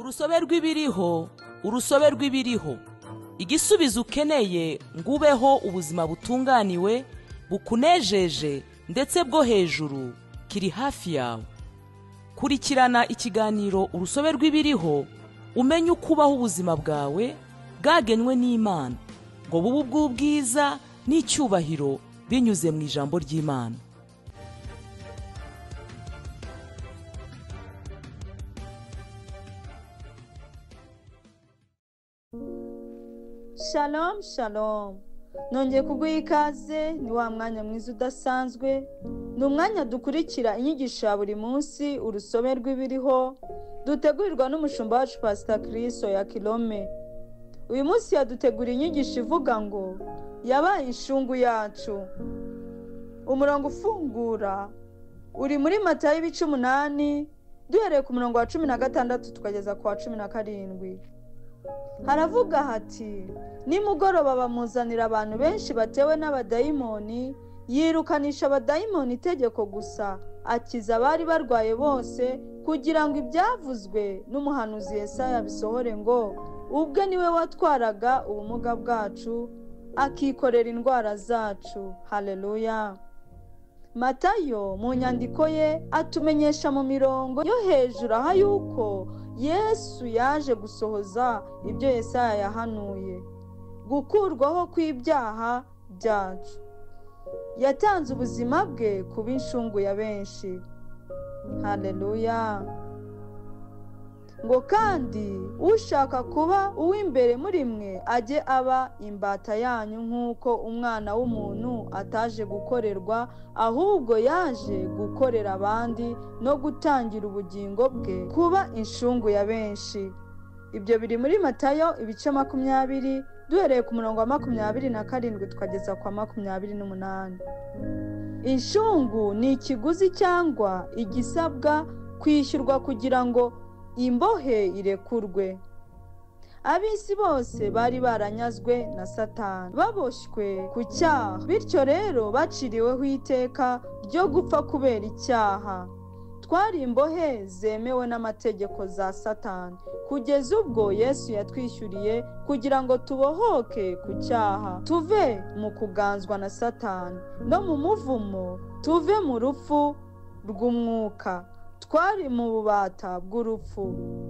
Urusobe rw'ibiriho, urusobe rw'ibiriho, igisubizo ukeneye ngo ubeho ubuzima butunganiwe, bukunejeje ndetse bwo hejuru, kiri hafi yawe. Kurikirana ikiganiro Urusobe rw'ibiriho, umenye uko ubaho ubuzima bwawe bwagenwe n'Imana ngo bube ubw'ubwiza n'icyubahiro binyuze mu ijambo ry'Imana. Shalom shalom, nongeye kuguha ikaze. Ni wa mwanya mwiza udasanzwe, ni umwanya dukurikira inyigisho ya buri munsi, urusobe rw'ibiriho, dutegurirwa n'umushumba wacu Pastor Chris Oyakhilome. Uyu munsi yadutegura inyigisho ivuga ngo yabaye inshungu yacu. Umurongo ufungura uri muri Matayo ibice 8, duhereye ku murongo wa 16 tukageza ku wa 17. Haravuga hati: nimugoroba bamuzanira abantu benshi batewe n'abadayimoni, yirukanisha abadayimoni itegeko gusa, akiza abari barwaye bose, kugira ngo ibyavuzwe n'umuhanuzi Yesaya bisohore ngo ubwe niwe watwaraga ubumuga bwacu, akikorera indwara zacu. Haleluya. Matayo mu nyandiko ye atumenyesha mu mirongo yo hejuru aha yuko Yesu yaje gusohoza ibyo Yesaya yahanuye, gukurwaho kw'ibyaha byacu. Yatanze ubuzima bwe kuba inshungu ya benshi. Haleluya. Ngo kandi ushaka kuba uw'imbere muri mwe ajye aba imbata yanyu, nk'uko umwana w'umuntu ataje gukorerwa, ahubwo yaje gukorera abandi no gutangira ubugingo bwe kuba inshungu ya benshi. Ibyo biri muri Matayo ibice 20, duhereye ku murongo wa 27 tukageza kwa 28. Inshungu ni ikiguzi cyangwa igisabwa kwishyurwa kugira ngo imbohe irekurwe. Ab'isi bose bari baranyazwe na Satani, baboshywe ku cyaha, bityo rero baciriweho iteka ryo gupfa kubera icyaha. Twari imbohe zemewe n'amategeko za Satani, kugeza ubwo Yesu yatwishyuriye kugira ngo tubohoke ku cyaha, tuve mu kuganzwa na Satani no mu muvumo, tuve mu rupfu rw'umwuka. Twari mu bubata bw'urupfu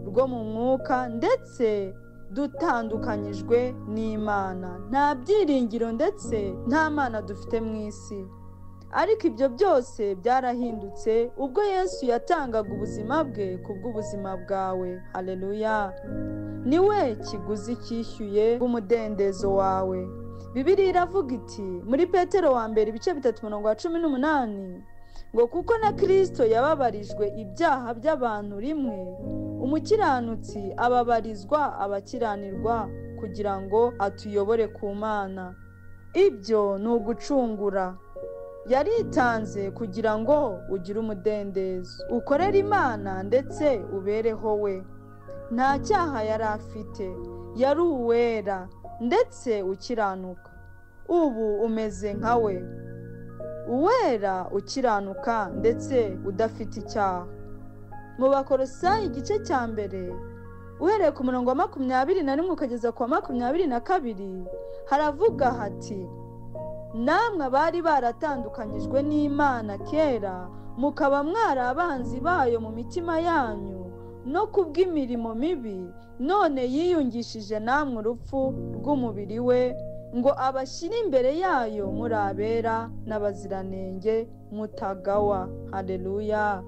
rwo mu mwuka, ndetse dutandukanyijwe n'Imana, nta byiringiro ndetse nta mana dufite mu isi. Ariko ibyo byose byarahindutse ubwo Yesu yatangaga ubuzima bwe kubw'ubuzima bwawe. Haleluya. Niwe kiguzi cyishyuye umudendezo wawe. Bibiliya iravuga iti muri Petero wa mbere ibice 3 umurongo wa 18 ngo kuko na Kristo yababarijwe ibyaha by'abantu rimwe, umukiranutsi ababarizwa abakiranirwa kugira ngo atuyobore ku Mana. Ibyo ni ugucungura. Yaritanze kugira ngo ugire umudendezo, ukorere Imana ndetse ubereho we. Nta cyaha yari afite, yari uwera ndetse ukiranuka. Ubu umeze nka we, uwera ukiranuka ndetse udafite icyaha. Mu Bakolosayi igice cya 1 uhereye ku murongo wa 21 ukageza ku wa 22, haravuga hati: namwe abari baratandukanyijwe n'Imana kera, mukaba mwari abanzi bayo mu mitima yanyu no kubw'imirimo mibi, none yiyungishije namwe urupfu rw'umubiri we, ngo abashyire imbere yayo muri abera n'abaziranenge mutagawa. Haleluya.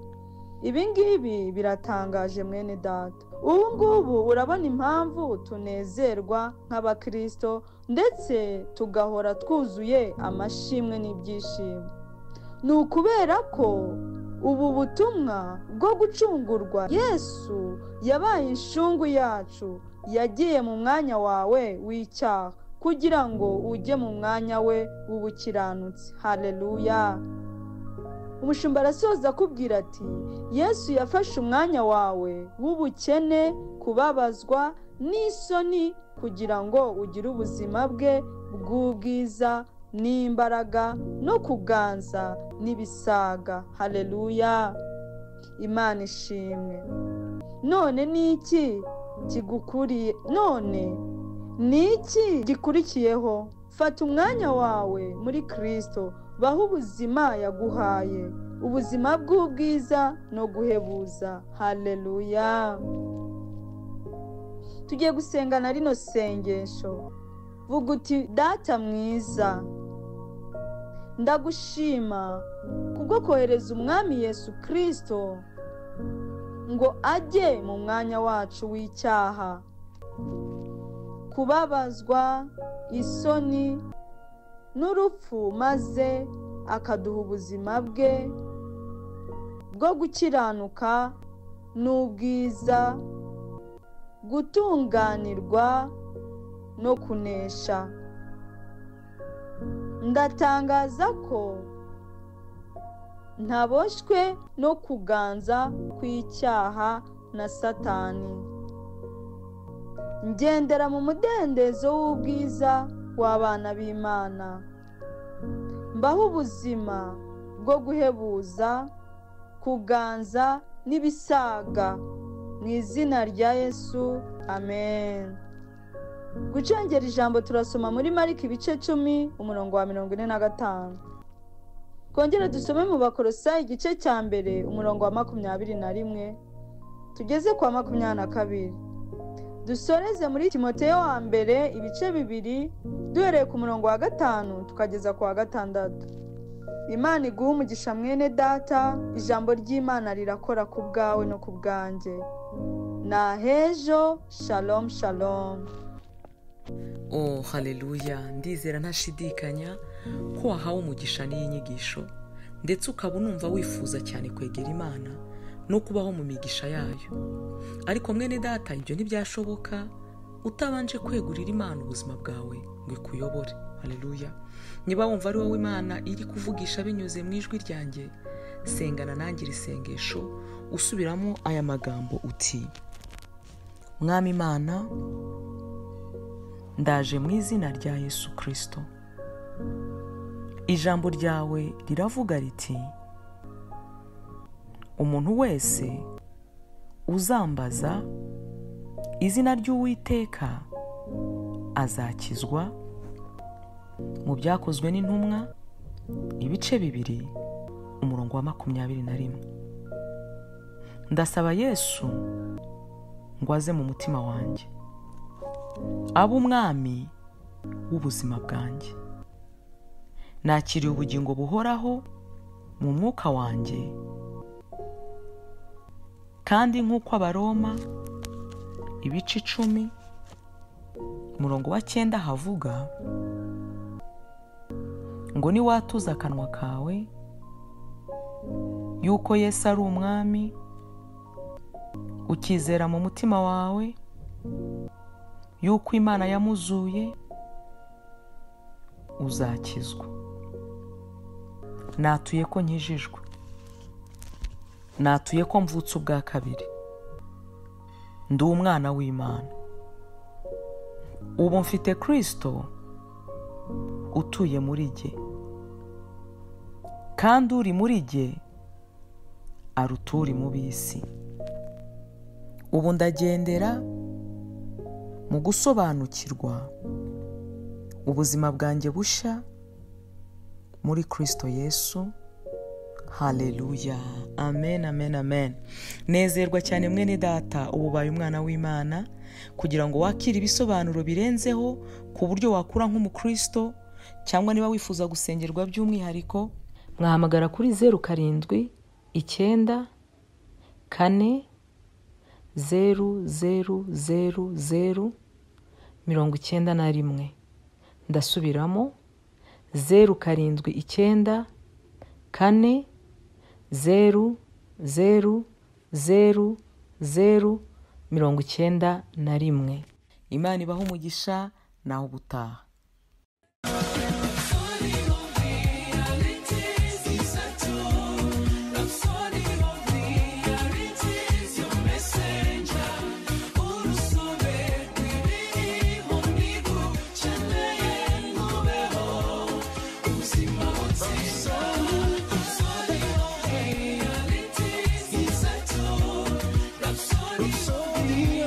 Ibi ngibi biratangaje mwene data. Ubu ngubu urabona impamvu tunezerwa nk'abakristo ndetse tugahora twuzuye amashimwe n'ibyishimo. Ni ukubera ko ubu butumwa bwo gucungurwa, Yesu yabaye inshungu yacu, yagiye mu mwanya wawe w'icyaha kugira ngo ujye mu mwanya we w'ubukiranutsi. Haleluya. Umushumba arasoza akubwira ati Yesu yafashe umwanya wawe w'ubukene, kubabazwa n'isoni, kugira ngo ugire ubuzima bwe bw'ubwiza n'imbaraga no kuganza n'ibisaga. Haleluya. Imana ishimwe. None ni iki kigukuriye none ni iki gikurikiyeho? Fata umwanya wawe muri Kristo, baho ubuzima yaguhaye, ubuzima bw'ubwiza no guhebuza. Haleluya. Tugiye gusenga na rino sengesho. Vuga uti: Data mwiza, ndagushima kubwo kohereza Umwami Yesu Kristo ngo ajye mu mwanya wacu w'icyaha, kubabazwa, isoni n'urupfu, maze akaduha ubuzima bwe bwo gukiranuka n'ubwiza, gutunganirwa no kunesha. Ndatangaza ko ntaboshywe no kuganza kw'icyaha na Satani. Ngendera mu mudendezo w'ubwiza w'abana b'Imana. Mbaho ubuzima bwo guhebuza, kuganza n'ibisaga, mu izina rya Yesu, amen. Gucengera ijambo turasoma muri Mariko ibice 10 umurongo wa 45. Twongere dusome mu Bakolosayi igice cya 1 umurongo wa 21 tugeze kwa 22. Dusoreze muri Timoteyo wa mbere ibice 2 duhereye ku murongo wa 5 tukageza ku wa 6. Imana iguhe umugisha mwene data, ijambo ry'Imana rirakora ku bwawe no ku bwanjye. Na hejo, shalom shalom. Oh, haleluya. Ndizera ntashidikanya ko wahawe umugisha n'iyi nyigisho, ndetse ukaba unumva wifuza cyane kwegera Imana no kubaho mu migisha yayo. Ariko mwene data, ibyo ntibyashoboka utabanje kwegurira Imana ubuzima bwawe ngo ikuyobore. Haleluya. Niba wumva ari wowe Imana iri kuvugisha binyuze mu ijwi ryanjye, sengana nanjye iri sengesho usubiramo aya magambo uti: Mwami Imana, ndaje mu izina rya Yesu Kristo. Ijambo ryawe riravuga riti: umuntu wese uzambaza izina ry'Uwiteka azakizwa. Mu Byakozwe n'Intumwa ibice 2 umurongo wa 21. Ndasaba Yesu ngo aze mu mutima wanjye, abe umwami w'ubuzima bwanjye. Nakiriye ubugingo buhoraho mu mwuka wanjye, kandi nk'uko Abaroma ibice 10 umurongo wa 9 havuga ngo niwatuza akanwa kawe yuko Yesu ari umwami, ukizera mu mutima wawe yuko Imana yamuzuye, uzakizwa. Natuye ko nkijijwe, natuye ko mvutse ubwa kabiri, ndi umwana w'Imana. Ubu mfite Kristo utuye muri jye, kandi uri muri jye aruta uri mu b'isi. Ubu ndagendera mu gusobanukirwa ubuzima bwanjye bushya muri Kristo Yesu. Haleluya. Amen, amen, amen. Nezerwa cyane mwene data, ubu ubaye umwana w'Imana, kugira ngo wakire ibisobanuro birenzeho ku buryo wakura nk'umukristo, cyangwa niba wifuza gusengerwa by'umwihariko, mwahamagara kuri 07 9 4 0 0 0 0 91. Ndasubiramo 0 7 9 4 0 0 0 0 91. Imana ibahe umugisha, naho ubutaha. Rhapsody.